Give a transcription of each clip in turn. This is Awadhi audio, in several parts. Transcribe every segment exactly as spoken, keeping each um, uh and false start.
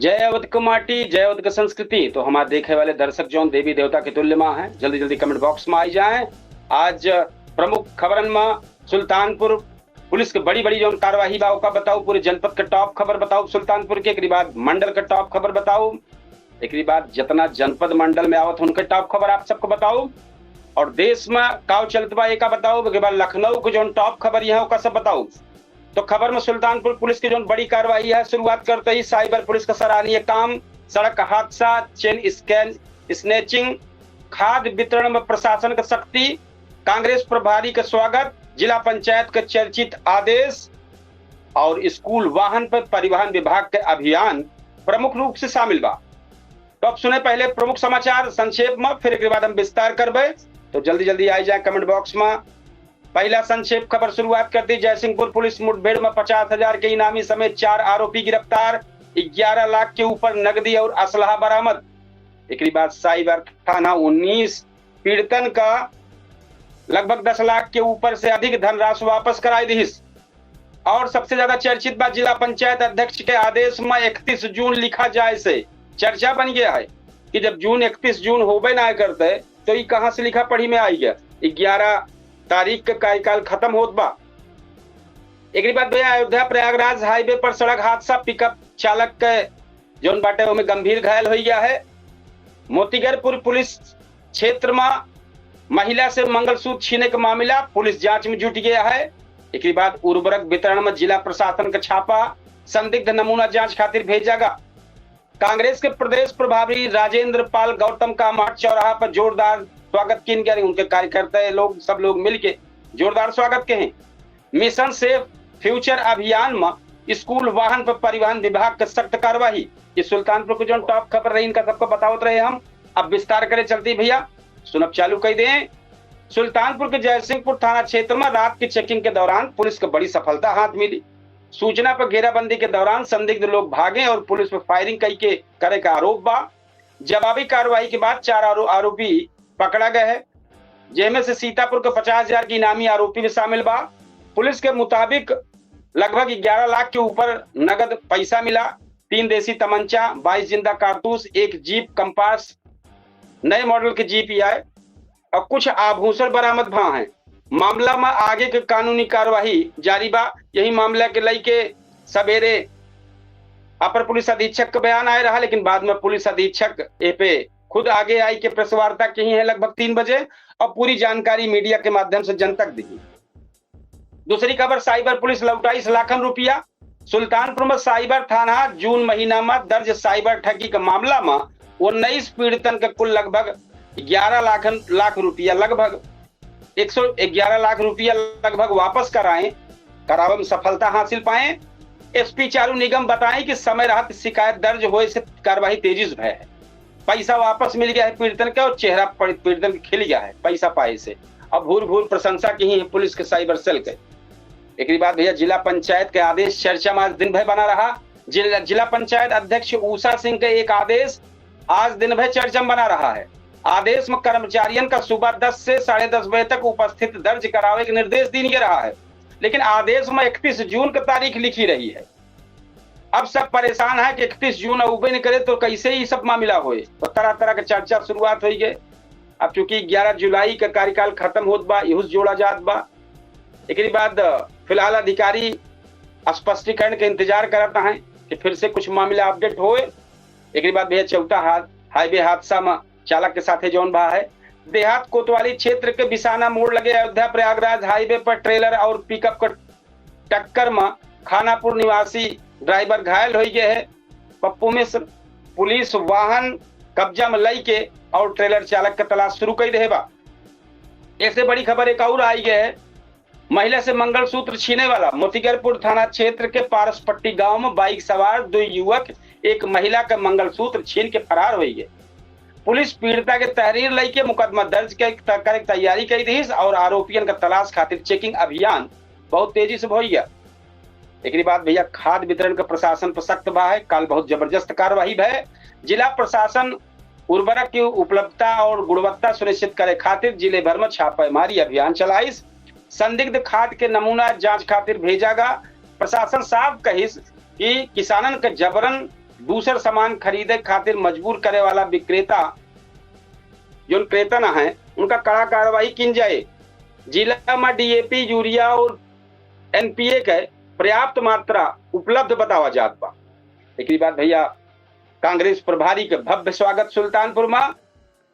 जय अवध क माटी, जय अवध क संस्कृति। तो हमार देखे वाले दर्शक जौन देवी देवता के तुल्य मा हैं, जल्दी जल्दी comment box मा आई जाएं। आज प्रमुख खबरन मा सुल्तानपुर पुलिस के बड़ी बड़ी जौन कार्यवाही बा ओका बताउब, पूरे जनपद के top खबर बताउब सुल्तानपुर के, एकरी बाद मंडल के top खबर बताउब, एकरी बाद जितना जनपद मंडल में आवत उनके top खबर आप सबको बताउब, और देश मा काव चलत बा एका बताउब, एकरी बाद लखनऊ के जौन top खबर यहाँ ओका सब बताउब। तो खबर में सुल्तानपुर पुलिस की जौन बड़ी कार्यवाही है, शुरुआत करते ही साइबर पुलिस का सराहनीय काम, सड़क हादसा, चेन स्कैन स्नैचिंग, खाद्य वितरण में प्रशासन का सख्ती, कांग्रेस प्रभारी का स्वागत, जिला पंचायत का चर्चित आदेश और स्कूल वाहन पर परिवहन विभाग के अभियान प्रमुख रूप से शामिल बा। तो अब सुने पहले प्रमुख समाचार संक्षेप में, फिर एकरे बाद हम विस्तार करबे। तो जल्दी जल्दी आई जाए comment box में। पहला संक्षेप खबर शुरुआत करती, जयसिंहपुर पुलिस मुठभेड़ में पचास हजार के इनामी समेत चार आरोपी गिरफ्तार, ग्यारह लाख के ऊपर नकदी और असलहा बरामद। एकरी बाद साइबर थाना उन्नीस पीड़ितन का लगभग दस लाख के ऊपर से अधिक धनराशि वापस कराई दिहिस। और सबसे ज्यादा चर्चित बा जिला पंचायत अध्यक्ष के आदेश में इकतीस जून लिखा जाए से चर्चा बन गया है कि जब जून, इकतीस जून होबे ना करते तो ई कहाँ से लिखा पढ़ी में आई गया। ग्यारह तारीख के कार्यकाल खत्म होत बा। एकरी बाद भैया, अयोध्या प्रयागराज हाईवे पर सड़क हादसा, पिकअप चालक के जौन बाटे ओमे गंभीर घायल हो गया है। मोतीगरपुर पुलिस क्षेत्र में महिला से मंगलसूत्र छीने के मामला, पुलिस जांच में जुट गया है। एकरी बाद उर्वरक वितरण में जिला प्रशासन का छापा, संदिग्ध नमूना जांच खातिर भेजा गा। कांग्रेस के प्रदेश प्रभारी राजेंद्र पाल गौतम का मार्च चौराहा पर जोरदार स्वागत किन गया। उनके कार्यकर्ता लोग, सब लोग मिलके जोरदार स्वागत के हैं। मिशन सेफ फ्यूचर अभियान में स्कूल वाहन पर परिवहन विभाग के सख्त कार्रवाई। ये सुल्तानपुर के जौन top खबर रही, इनका सबको बतावत रहे हम। अब विस्तार करे चलती भैया, सुनब चालू कर दें। सुल्तानपुर के जयसिंहपुर थाना क्षेत्र में रात की चेकिंग के दौरान पुलिस को बड़ी सफलता हाथ मिली। सूचना पर घेराबंदी के दौरान संदिग्ध लोग भागे और पुलिस पर फायरिंग कई के करे का आरोप बा। जवाबी कार्रवाई के बाद चार आरो-, आरोपी पकड़ा गए हैं, जेमे से सीतापुर के पचास हजार के इनामी आरोपी भी शामिल बा। पुलिस के मुताबिक लगभग ग्यारह लाख के ऊपर नगद पैसा मिला, तीन देसी तमंचा, बाईस जिंदा कारतूस, एक जीप कंपास, नए मॉडल के जीप ई आए और कुछ आभूषण बरामद भा हैं। मामला में आगे के कानूनी कार्यवाही जारी बा। यही मामला के लइके सवेरे अपर पुलिस अधीक्षक का बयान आए रहा, लेकिन बाद में पुलिस अधीक्षक ए पे खुद आगे आई के प्रेस वार्ता की है लगभग तीन बजे और पूरी जानकारी मीडिया के माध्यम से जनता के दी। दूसरी खबर, साइबर पुलिस लौटाइस लाखन रुपया। सुल्तानपुर में साइबर थाना जून महीना में दर्ज साइबर ठगी के मामला में उन्नीस पीड़ितन के कुल लगभग ग्यारह लाखन, लाख रुपया, लगभग एक सौ ग्यारह लाख रुपया लगभग वापस कराए, करावे में सफलता हासिल पाए। एसपी चारू निगम बताए कि समय रहत शिकायत दर्ज होए से कार्यवाही तेजी से भय है। पैसा वापस मिल गया है पीड़ितन के और चेहरा पड़-, पीड़ितन के खिल गया है पैसा पाए से। अब भूर भूर प्रशंसा की ही है पुलिस के साइबर सेल के। एकरी बाद भैया, जिला पंचायत के आदेश चर्चा में आज दिन भर बना रहा। जिला, जिला पंचायत अध्यक्ष उषा सिंह के एक आदेश आज दिन भर चर्चा में बना रहा है। आदेश में कर्मचारियन का सुबह दस से साढ़े दस बजे तक उपस्थित दर्ज करावे के निर्देश दीन गया रहा है, लेकिन आदेश में इकतीस जून की तारीख लिखी रही है। अब सब परेशान है कि इकतीस जून अउबे नहीं करे तो कैसे ही सब मामला होए। तो तरह तरह के चर्चा शुरुआत हो गए। अब चूंकि ग्यारह जुलाई का कार्यकाल खत्म होत बा, इहुस जोड़ा जात बा। एकरी बाद, अ, फिलहाल अधिकारी स्पष्टीकरण के इंतजार करत हैं कि फिर से कुछ मामला अपडेट होए। एकरी बाद भैया, चौथा हाद-, हाईवे हादसा में चालक के साथे जौन भा है, देहात कोतवाली क्षेत्र के बिसाना मोड़ लगे अयोध्या प्रयागराज हाईवे पर ट्रेलर और पिकअप के टक्कर में खानापुर निवासी ड्राइवर घायल हो गए है। पप्पू मिश्र पुलिस वाहन कब्जा में लई के और ट्रेलर चालक के तलाश शुरू कर दे बा। ऐसे बड़ी खबर एक और आई गई है, महिला से मंगलसूत्र छीने वाला। मोतीगरपुर थाना क्षेत्र के पारसपट्टी गांव में बाइक सवार दो युवक एक महिला का मंगलसूत्र छीन के फरार हो गए। पुलिस पीड़िता के तहरीर लई के मुकदमा दर्ज के त-, करे के तैयारी कई दिहिस और आरोपियन का तलाश खातिर चेकिंग अभियान बहुत तेजी से भइया। एकरी बाद भैया, खाद वितरण के प्रशासन पर सख्त बा है। काल बहुत जबरदस्त कार्यवाही भय। जिला प्रशासन उर्वरक की उपलब्धता और गुणवत्ता सुनिश्चित करे खातिर जिले भर में छापेमारी अभियान चलाइस। संदिग्ध खाद के नमूना जांच खातिर भेजा गा। प्रशासन साफ कहिस कि किसानन के जबरन दूसर सामान खरीदे खातिर मजबूर करे वाला विक्रेता, जौन क्रेता ना है, उनका कड़ा कार्रवाई कीन जाए। जिला में डीएपी, यूरिया और एनपीए के पर्याप्त मात्रा उपलब्ध बतावा जात बा। एकरी बाद भैया, कांग्रेस प्रभारी के भव्य स्वागत सुल्तानपुर में।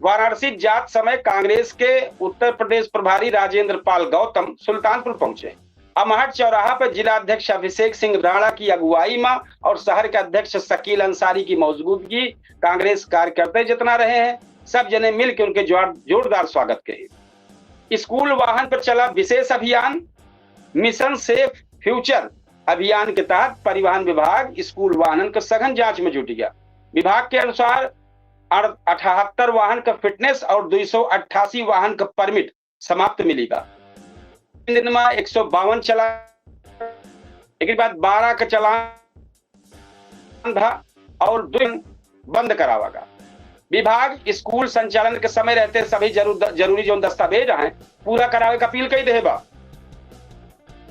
वाराणसी जात समय कांग्रेस के उत्तर प्रदेश प्रभारी राजेंद्र पाल गौतम सुल्तानपुर पहुंचे। अमहट चौराहा पर जिला अध्यक्ष अभिषेक सिंह राणा की अगुवाई में और शहर के अध्यक्ष शकील अंसारी की मौजूदगी कांग्रेस कार्यकर्ता जितना रहे हैं, सब जने मिल के उनके जोर-, जोरदार स्वागत कहे। स्कूल वाहन पर चला विशेष अभियान। मिशन सेफ फ्यूचर अभियान के तहत परिवहन विभाग स्कूल वाहनन के सघन जांच में जुट गया। विभाग के अनुसार अड़-, अठहत्तर वाहन का फिटनेस और दो सौ अट्ठासी वाहन का परमिट समाप्त मिली बा। तीन दिन में एक सौ बावन चला, एक बाद बारह का चलान भा और दो दिन बंद करावा गा। विभाग स्कूल संचालन के समय रहते सभी जरूर, जरूरी जौन दस्तावेज हैं, पूरा करावे का अपील कई देहे बा।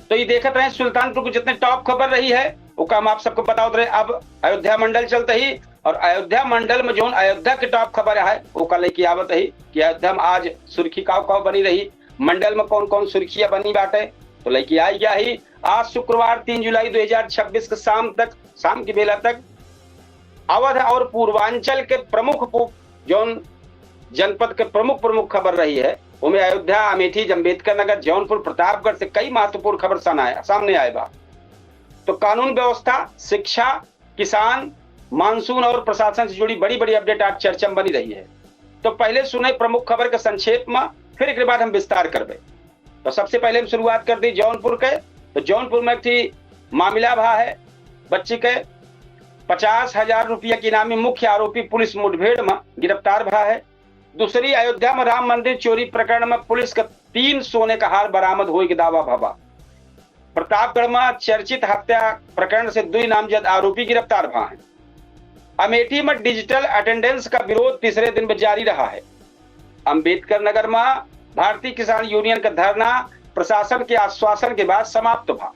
तो ये देखत रहे सुल्तानपुर की जितने टॉप खबर रही है, ओका हम आप सबको बतावत रहे। अब अयोध्या मंडल चलत ही और अयोध्या मंडल में जौन अयोध्या के टॉप खबर है, ओका लेके आवत ही कि अयोध्या में आज सुर्खी काव काव बनी रही, मंडल में कौन कौन सुर्खियां बनी बाटे, तो लेके आई गया ही। आज शुक्रवार तीन जुलाई दो हज़ार छब्बीस के शाम तक, शाम की बेला तक अवध और पूर्वांचल के प्रमुख पु-, जौन जनपद के प्रमुख, प्रमुख खबर रही है, उनमें अयोध्या, अमेठी, अम्बेडकर नगर, जौनपुर, प्रतापगढ़ से कई महत्वपूर्ण खबर सामने आए, सामने आए बा। तो कानून व्यवस्था, शिक्षा, किसान, मानसून और प्रशासन से जुड़ी बड़ी, बड़ी अपडेट आज चर्चा में बनी रही है। तो पहले सुने प्रमुख खबर के संक्षेप में, फिर एक बाद हम विस्तार करबे। तो सबसे पहले हम शुरुआत कर दी जौनपुर के। तो जौनपुर में एक ठी मामला भा है, बच्ची के पचास हजार रुपया के इनामी मुख्य आरोपी पुलिस मुठभेड़ में गिरफ्तार भा है। दूसरी, अयोध्या में राम मंदिर चोरी प्रकरण में पुलिस का तीन सोने का हार बरामद होए के दावा भवा। प्रतापगढ़ में चर्चित हत्या प्रकरण से दुई नामजद आरोपी गिरफ्तार भा हैं। अमेठी में डिजिटल अटेंडेंस का विरोध तीसरे दिन भी जारी रहा है। अम्बेडकर नगर में भारतीय किसान यूनियन का धरना प्रशासन के आश्वासन के बाद समाप्त भा।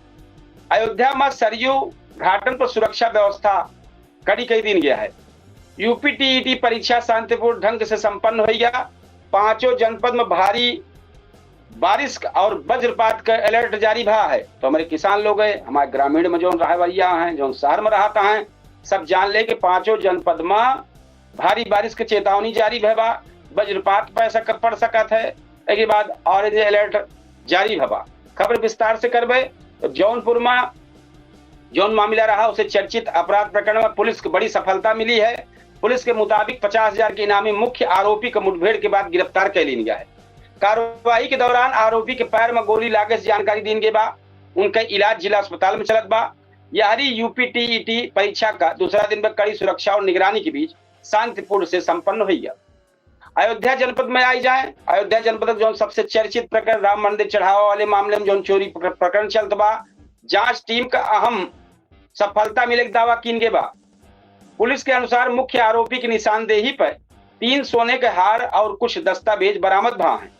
अयोध्या में सरयू घाटन पर सुरक्षा व्यवस्था कड़ी कई दिन गया है। यूपी टीईटी परीक्षा शांतिपूर्ण ढंग से संपन्न होइगा। पांचों जनपद में भारी बारिश और वज्रपात का अलर्ट जारी भा है। तो हमारे किसान लोग हैं, हमारे ग्रामीण में जौन रहवैया हैं, जौन शहर में रहता हैं, सब जान ले कि पांचों जनपद में भारी बारिश के चेतावनी जारी भय बा, वज्रपात पै सक-, पड़ सकत है। एक बाद ऑरेंज अलर्ट जारी भय बा। खबर विस्तार से करबे तो जौनपुर में जौन मामला रहा, उसे चर्चित अपराध प्रकरण में पुलिस को बड़ी सफलता मिली है। पुलिस के मुताबिक पचास हजार के इनामी मुख्य आरोपी को मुठभेड़ के बाद गिरफ्तार कर लीन गया है। कार्रवाई के दौरान आरोपी के पैर में गोली लागे से जानकारी दीन गई बा। उनका इलाज जिला अस्पताल में चलत बा। यारी यूपी टीईटी परीक्षा का दूसरा दिन में कड़ी सुरक्षा और निगरानी के बीच शांतिपूर्ण से संपन्न हुई है। अयोध्या जनपद में आई जाए, अयोध्या जनपद में जौन सबसे चर्चित प्रकरण राम मंदिर चढ़ावा वाले मामले में जौन चोरी प्र-, प्रकरण चलत बा, जांच टीम का अहम सफलता मिले के दावा कीन गए बा। पुलिस के अनुसार मुख्य आरोपी की निशानदेही पर तीन सोने के हार और कुछ दस्तावेज बरामद भा हैं।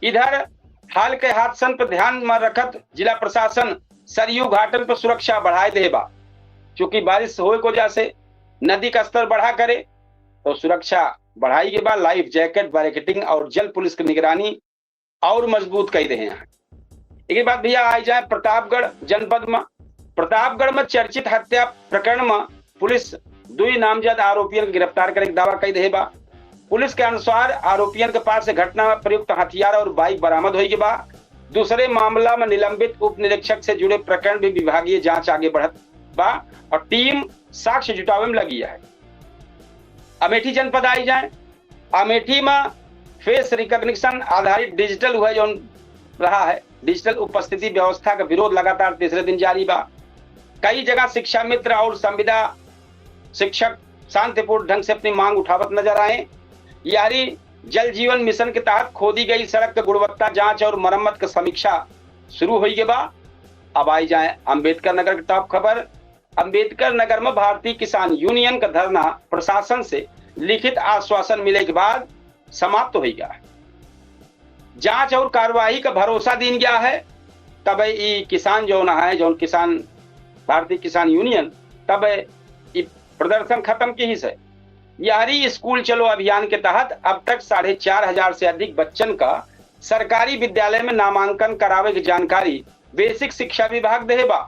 इधर हाल के हादसन पर ध्यान में रखत जिला प्रशासन सरयू घाटन पर सुरक्षा बढ़ाए दे बा। चूंकि बारिश होए को वजह से नदी का स्तर बढ़ा करे, तो सुरक्षा बढ़ाई गई बा। लाइफ जैकेट, बैरिकेडिंग और जल पुलिस की निगरानी और मजबूत कई रहे हैं। एक बात भैया, आई जाए प्रतापगढ़ जनपद में। प्रतापगढ़ में चर्चित हत्या प्रकरण में पुलिस दुई नामजद आरोपियन के गिरफ्तार करे के दावा कई रहे बा। पुलिस के अनुसार आरोपियन के पास से घटना में प्रयुक्त हथियार और बाइक बरामद होई के बा। दूसरे मामला में निलंबित उप निरीक्षक से जुड़े प्रकरण भी विभागीय जांच आगे बढ़त बा और टीम साक्ष्य जुटावे में लगी है। अमेठी जनपद आई जाए, अमेठी में फेस रिकॉग्निशन आधारित डिजिटल हुआ जौन रहा है, डिजिटल उपस्थिति व्यवस्था का विरोध लगातार तीसरे दिन जारी बा। कई जगह शिक्षा मित्र और संविदा शिक्षक शांतिपूर्ण ढंग से अपनी मांग उठावत नजर आए। यारी जल जीवन मिशन के तहत खोदी गई सड़क के गुणवत्ता जांच और मरम्मत का समीक्षा शुरू होई के बा। अब आई जाए अम्बेडकर नगर की टॉप खबर। अम्बेडकर नगर में भारतीय किसान यूनियन का धरना प्रशासन से लिखित आश्वासन मिले के बाद समाप्त होई गया। जांच और कार्यवाही का भरोसा दीन गया है, तब ई किसान जौन है, जौन किसान, भारतीय किसान यूनियन, तब ई प्रदर्शन खत्म किहिस है। यहरी स्कूल चलो अभियान के तहत अब तक साढ़े चार हजार से अधिक बच्चन का सरकारी विद्यालय में नामांकन करावे के जानकारी बेसिक शिक्षा विभाग देहे बा।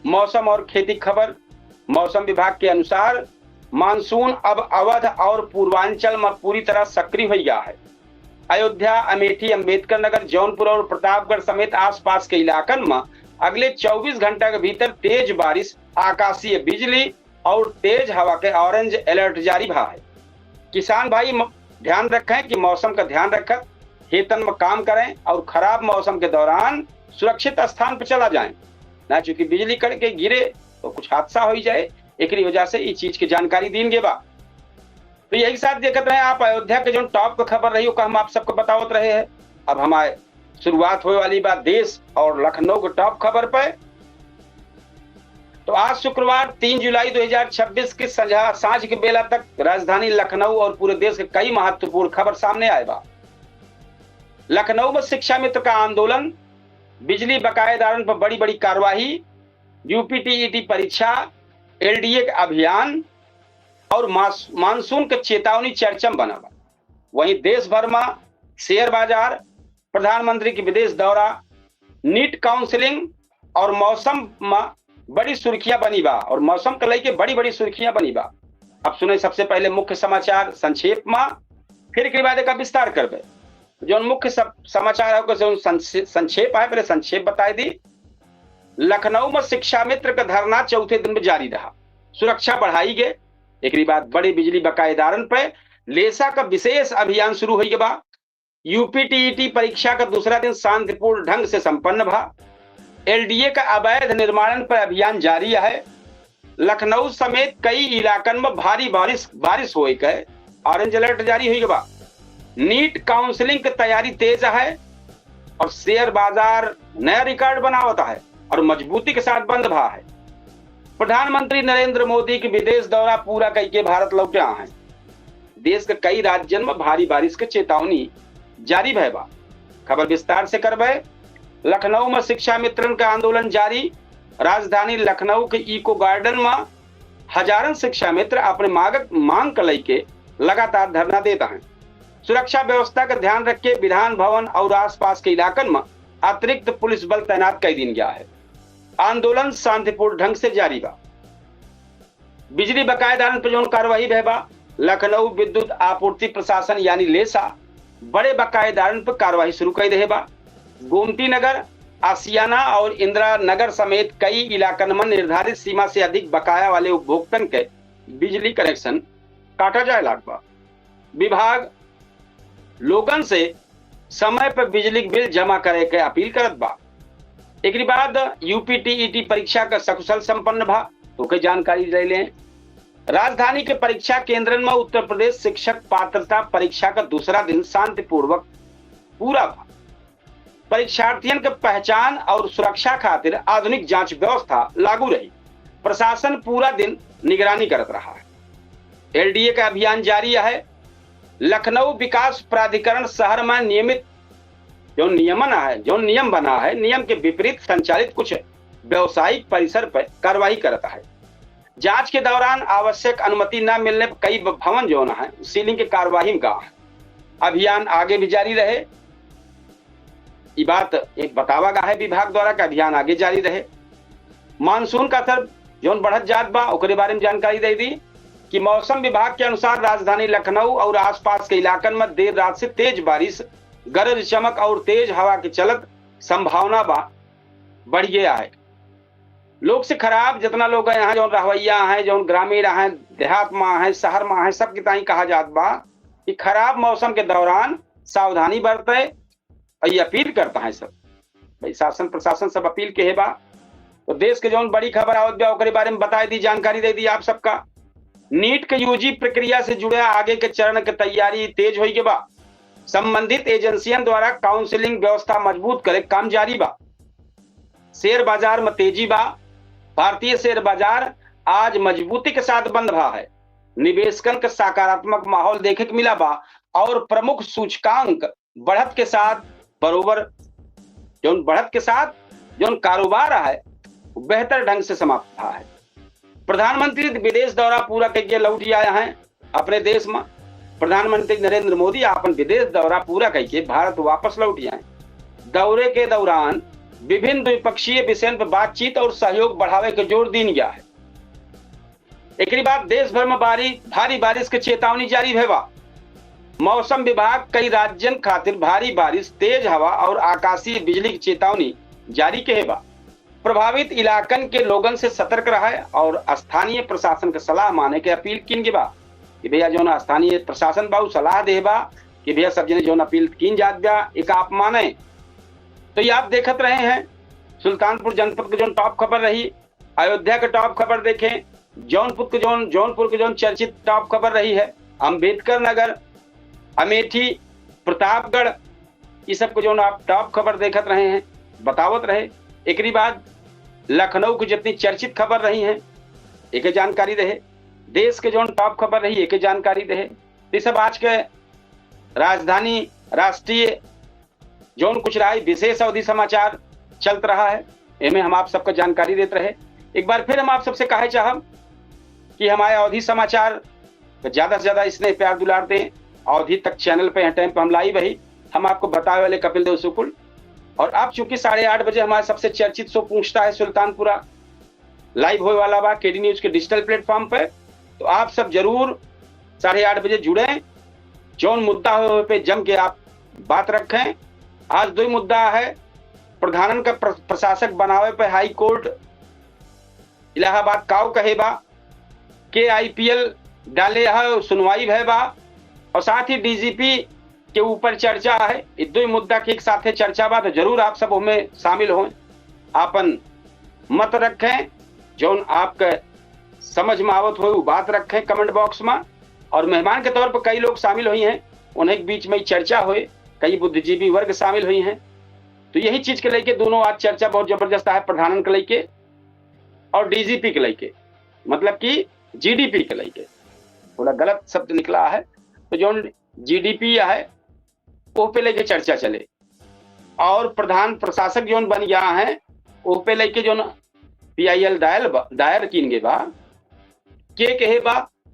मौसम और खेती खबर। मौसम विभाग के अनुसार मानसून अब अवध और पूर्वांचल में पूरी तरह सक्रिय हो गया है। अयोध्या, अमेठी, अंबेडकर नगर, जौनपुर और प्रतापगढ़ समेत आसपास के इलाकन में अगले चउबीस घंटा के भीतर तेज बारिश, आकाशीय बिजली और तेज हवा के ऑरेंज अलर्ट जारी भा है। किसान भाई म-, ध्यान रखें कि मौसम का ध्यान रखत खेतन में काम करें और खराब मौसम के दौरान सुरक्षित स्थान पर चला जाएं, ना चूंकि बिजली कड़के गिरे तो कुछ हादसा हो जाए। एकरी वजह से ई चीज के जानकारी दीन गे बा। तो यही साथ देखत रहे आप अयोध्या के जौन टॉप के खबर रही, ओका हम आप सबको बतावत रहे हैं। अब हमारे शुरुआत होए वाली बा देश और लखनऊ के टॉप खबर पे। तो आज शुक्रवार तीन जुलाई दो हज़ार छब्बीस के संझा, सांझ के बेला तक राजधानी लखनऊ और पूरे देश के कई महत्वपूर्ण खबर सामने आए बा। लखनऊ में शिक्षा मित्र का आंदोलन, बिजली बकायेदारन पर बड़ी बड़ी कार्यवाही, यूपी टीईटी परीक्षा, एलडीए के अभियान और मास-, मानसून के चेतावनी चर्चा में बना बा। वहीं देश भर में शेयर बाजार, प्रधानमंत्री के विदेश दौरा, नीट काउंसलिंग और मौसम में बड़ी सुर्खियां बनी बा और मौसम के लेके बड़ी बड़ी सुर्खियां बनी बा। अब सुने सबसे पहले मुख्य समाचार संक्षेप में, फिर के बाद एका विस्तार करबे। जौन मुख्य सब समाचार है, ओकर जौन संक्षे-, संक्षेप है, पहले संक्षेप बताई दी। लखनऊ में शिक्षा मित्र का धरना चौथे दिन में जारी रहा, सुरक्षा बढ़ाई गए। एकरी बाद बड़े बिजली बकायेदारन पे लेसा का विशेष अभियान शुरू हो गया बा। यूपी टीईटी परीक्षा का दूसरा दिन शांतिपूर्ण ढंग से संपन्न भा। एलडीए का अवैध निर्माणन पर अभियान जारी है। लखनऊ समेत कई इलाकन में भारी बारिश, बारिश होए के ऑरेंज अलर्ट जारी हुई बा। नीट काउंसलिंग की तैयारी तेज है और शेयर बाजार नया रिकॉर्ड बनावत है और मजबूती के साथ बंद भा है। प्रधानमंत्री नरेंद्र मोदी के विदेश दौरा पूरा करके भारत लौटे हैं। देश के कई राज्यन में भारी बारिश के चेतावनी जारी भय बा। खबर विस्तार से करबे। लखनऊ में शिक्षा मित्रन का आंदोलन जारी। राजधानी लखनऊ के इको गार्डन में हजारन शिक्षा मित्र अपने मागक मांग के लेके लगातार धरना देता है। सुरक्षा व्यवस्था का ध्यान रख के विधान भवन और आसपास के इलाकन में अतिरिक्त पुलिस बल तैनात कर दीन गया है। आंदोलन शांतिपूर्ण ढंग से जारी बा। बिजली बकायेदारन पर जौन कार्रवाई भय बा, लखनऊ विद्युत आपूर्ति प्रशासन यानी लेसा बड़े बकायेदारन पर कार्रवाई शुरू कर दे बा। गोमती नगर, आशियाना और इंदिरा नगर समेत कई इलाकन में निर्धारित सीमा से अधिक बकाया वाले उपभोक्तन के बिजली कनेक्शन काटा जाए लाग बा। विभाग लोगन से समय पर बिजली के बिल जमा करे के अपील करत बा। एकरी बाद यूपी टीईटी परीक्षा का सकुशल संपन्न भा, तो के जानकारी ले लें। राजधानी के परीक्षा केंद्रन में उत्तर प्रदेश शिक्षक पात्रता परीक्षा का दूसरा दिन शांतिपूर्वक पूरा भा। परीक्षार्थियन के पहचान और सुरक्षा खातिर आधुनिक जांच व्यवस्था लागू रही। प्रशासन पूरा दिन निगरानी करत रहा है। एलडीए का अभियान जारी है। लखनऊ विकास प्राधिकरण शहर में नियमित जो नियमन है, जो नियम बना है, नियम के विपरीत संचालित कुछ व्यावसायिक परिसर पर कार्रवाई करता है। जांच के दौरान आवश्यक अनुमति न मिलने पर कई भवन जो है सीलिंग के कार्यवाही में गया है। अभियान आगे भी जारी रहे। ई बात एक बतावा गा है विभाग द्वारा कि अभियान आगे जारी रहे। मानसून का असर जौन बढ़त जात बा, ओकरे बारे में जानकारी दे दी कि मौसम विभाग के अनुसार राजधानी लखनऊ और आसपास के इलाकन में देर रात से तेज बारिश, गरज चमक और तेज हवा के चलत संभावना बा, बढ़ गया है। लोग से खराब जितना लोग हैं यहाँ, जौन रहवैया हैं, जौन ग्रामीण हैं, देहात में हैं, शहर में हैं, सबके ताई कहा जात बा कि खराब मौसम के दौरान सावधानी बरते और ये अपील करता है सब। भाई, शासन प्रशासन सब अपील के है बा। तो देश के जौन बड़ी खबर आवत बा, ओकरे बारे में बताई दी, जानकारी दे दी आप सबका। नीट के यूजी प्रक्रिया से जुड़े आगे के चरण के तैयारी तेज होई के बा। संबंधित एजेंसियन द्वारा काउंसलिंग व्यवस्था मजबूत करे काम जारी बा। शेयर बाजार में तेजी बा। भारतीय शेयर बाजार आज मजबूती के साथ बंद भा है। निवेशकन के सकारात्मक माहौल देखे के मिला बा और प्रमुख सूचकांक बढ़त के साथ बरोबर जौन बढ़त के साथ जौन कारोबार है, वो बेहतर ढंग से समाप्त भा है। प्रधानमंत्री विदेश दौरा पूरा करके लौट आए हैं अपने देश में। प्रधानमंत्री नरेंद्र मोदी आपन विदेश दौरा पूरा करके भारत वापस लौट आए। दौरे के दौरान विभिन्न द्विपक्षीय विषयन पर बातचीत और सहयोग बढ़ावे के जोर दीन गया है। एकरी बाद देश भर में बारी, भारी बारिश के चेतावनी जारी भय बा। मौसम विभाग कई राज्यन खातिर भारी बारिश, तेज हवा और आकाशीय बिजली की चेतावनी जारी कहे बा। प्रभावित इलाकन के लोगन से सतर्क रहे और स्थानीय प्रशासन के सलाह माने के अपील कीन गई बा कि भैया जौन स्थानीय प्रशासन बा उ सलाह दे बा कि भैया सब जने जौन अपील कीन जात बा एक आप माने। तो ये आप देखत रहे हैं सुल्तानपुर जनपद के जौन टॉप खबर रही, अयोध्या के टॉप खबर देखें, जौनपुर के जौन जौनपुर के जौन चर्चित टॉप खबर रही है, अम्बेडकर नगर, अमेठी, प्रतापगढ़, ये सब के जौन आप टॉप खबर देखत रहे हैं, बतावत रहे। एकरी बाद लखनऊ की जितनी चर्चित खबर रही हैं, एके जानकारी रहे। देश के जौन टॉप खबर रही, एके जानकारी रहे। ये सब आज के राजधानी, राष्ट्रीय जौन कुछ रहा है, विशेष अवधी समाचार चलत रहा है, एमे हम आप सबका जानकारी देत रहे। एक बार फिर हम आप सबसे कहे चाहब कि हमारे अवधी समाचार को ज्यादा से ज्यादा स्नेह प्यार दुलार दें। अवधी तक चैनल पे यहाँ टाइम पे हम लाइव ही, हम आपको बतावे वाले कपिल देव शुक्ल। और अब चूंकि साढ़े आठ बजे हमारे सबसे चर्चित शो पूछता है सुल्तानपुरा, लाइव होए वाला बा केडी न्यूज के डिजिटल प्लेटफॉर्म पे। तो आप सब जरूर साढ़े आठ बजे जुड़ें, जौन मुद्दा हो पे जम के आप बात रखें। आज दो ही मुद्दा है, प्रधानन का प्र-, प्रशासक बनावे पे हाई कोर्ट इलाहाबाद काव कहे बा, के आईपीएल डाले है, सुनवाई भय बा, और साथ ही डीजीपी के ऊपर चर्चा है। ये दो ही मुद्दा के एक साथे चर्चा बा, तो जरूर आप सब ओमे शामिल हों, आपन मत रखें, जौन आपके समझ में आवत होए, वो बात रखें कमेंट बॉक्स में। और मेहमान के तौर पर कई लोग शामिल हुई हैं, उन्हें के बीच में चर्चा होए, कई बुद्धिजीवी वर्ग शामिल हुई हैं। तो यही चीज के लेके दोनों आज चर्चा बहुत जबरदस्त है, प्रधानन के लेके और डीजीपी के लेके, मतलब कि जीडीपी के लेके। थोड़ा गलत शब्द निकला है, तो जौन जीडीपी है, ओह पे लेके चर्चा चले। और प्रधान प्रशासक जौन बन गया है, ओह पे लेके जौन पीआईएल दायर बा, दायर कीन गए बा, के कहे बा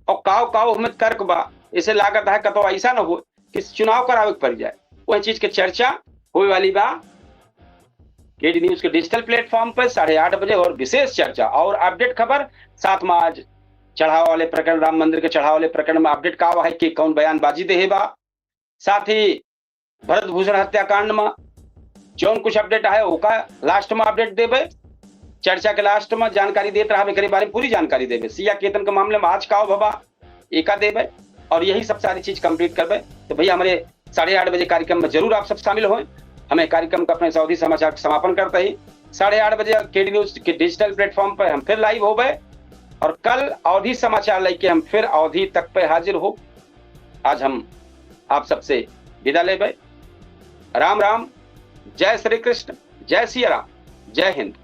और काव काव हमें तर्क बा। इसे लागत है कतो ऐसा न हो कि चुनाव करावे के पड़ जाए। वह चीज के चर्चा होए वाली बा केडी न्यूज के डिजिटल प्लेटफॉर्म पर साढ़े आठ बजे और विशेष चर्चा और अपडेट खबर। साथ में आज चढ़ावा वाले प्रकरण, राम मंदिर के चढ़ावा वाले प्रकरण में अपडेट का है कि कौन बयानबाजी देहे बा, साथ ही भरत भूषण हत्याकांड में जौन कुछ अपडेट है ओका लास्ट में अपडेट देबे। चर्चा के लास्ट में जानकारी देत रहब, एकरे बारे में पूरी जानकारी देबे। सिया केतन के मामले में आज का भवा एका देबे और यही सब सारी चीज कंप्लीट करबे। तो भैया हमारे साढ़े आठ बजे कार्यक्रम में जरूर आप सब शामिल हों। हमें कार्यक्रम का अपने अवधी समाचार का समापन करते ही साढ़े आठ बजे केडी न्यूज के डिजिटल प्लेटफॉर्म पर हम फिर लाइव होबे और कल अवधी समाचार लेके हम फिर अवधी तक पे हाजिर हो। आज हम आप सबसे विदा लेबे। राम राम, जय श्री कृष्ण, जय सिया राम, जय हिंद।